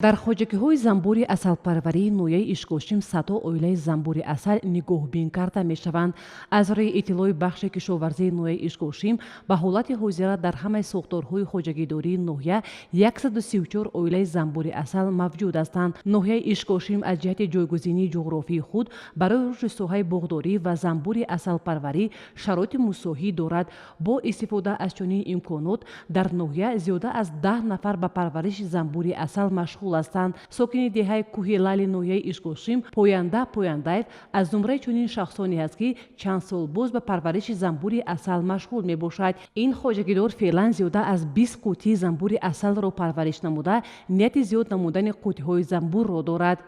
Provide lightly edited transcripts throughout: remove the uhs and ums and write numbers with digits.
Дар хоҷагиҳои занбури асалпарварии ноҳияи Ишкошим садҳо оилаи занбури асал нигоҳбин карда мешаванд. Аз рӯи иттилои бахши кишоварзии ноҳияи Ишкошим, ба ҳолати ҳозира дар ҳамаи сохторҳои хоҷагидории ноҳия 134 оилаи занбури асал мавҷуд ҳастанд. Ноҳияи Ишкошим аз ҷиҳати ҷойгузинии ҷуғрофии худ барои рушди соҳаи боғдорӣ ва занбури асалпарварӣ шароити мусоид дорад. Бо истифода аз чунин имконот дар ноҳия зиёда аз 10 нафар ба парвариши занбури асал машғул ҳастанд. Сокини деҳаи Кӯҳи Лали ноҳияи Ишкошим Поянда Пояндаев аз зумраи чунин шахсоне аст, ки чанд сол боз ба парвариши занбури асал машғул мебошад. Ин хоҷагидор феълан зиёда аз 20 қуттии занбури асалро парвариш намуда, нияти зиёд намудани қуттиҳои занбурро дорад.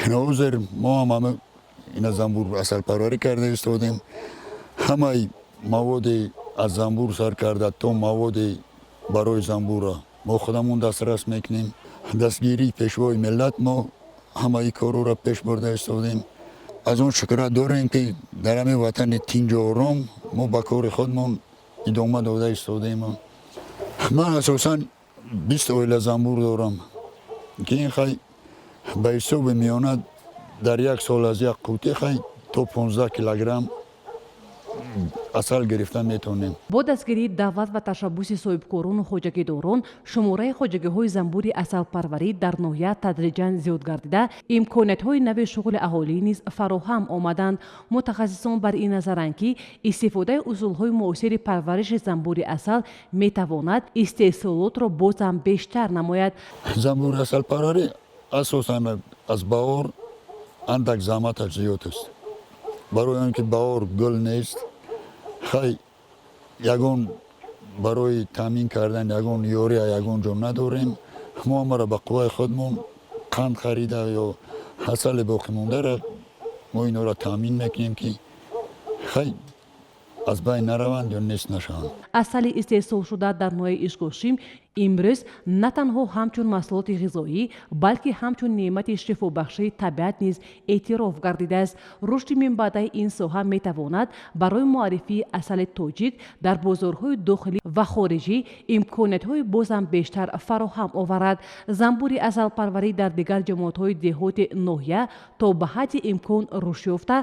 Ҳозир мо ҳам ҳама ина занбур асалпарварӣ карда истодем. Ҳамаи маводи, аз занбур сар карда то маводи барои занбура, мо худамон дастрас мекунем. Дастгирии Пешвои миллат мо ҳамаи корҳоро пеш бурда истодем. Аз он шукрат дорем, ки дар ҳамин ватани тинҷу ором мо ба кори худмон идома дода истодем. Ман асосан 20 оила занбур дорам, ки ин хай ба ҳисоби миёна дар як сол аз як қутӣ хай то 15 килограмм асал гирифта метавонем. Бо дастгирии давлат ва ташаббуси соҳибкорону хоҷагидорон шумораи хоҷагиҳои занбури асалпарварӣ дар ноҳия тадриҷан зиёд гардида, имкониятҳои нави шуғли аҳолӣ низ фароҳам омаданд. Мутахассисон бар ин назаранд, ки истифодаи усулҳои муосири парвариши занбури асал метавонад истеҳсолотро боз ҳам бештар намояд. Занбури асалпарварӣ асосан аз баҳор андак заҳматаш зиёд аст, барои он ки баҳор гул нест. Хай, ягон барои таъмин кардан ягон ёрия ягон ҷо надорем. Мо ҳамаро ба қувваи худмон қанд харида ё асали боқимондаро мо инҳоро таъмин мекунем, ки хай аз байн нараванд ё нест нашаванд. Асали истеҳсолшуда дар ноҳияи Ишкошим имрӯз на танҳо ҳамчун маҳсулоти ғизоӣ, балки ҳамчун неъмати шифобахшии табиат низ эътироф гардидааст. Рушди минбаъдаи ин соҳа метавонад барои муаррифии асали тоҷик дар бозорҳои дохилӣ ва хориҷӣ имкониятҳои боз ҳам бештар фароҳам оварад. Занбури асалпарварӣ дар дигар ҷамоатҳои деҳоти ноҳия то ба ҳадди имкон рушд ёфта,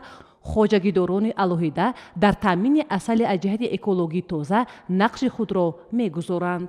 хоҷагидорони алоҳида дар таъмини асали аз ҷиҳати экологӣ тоза нақши худро мегузоранд.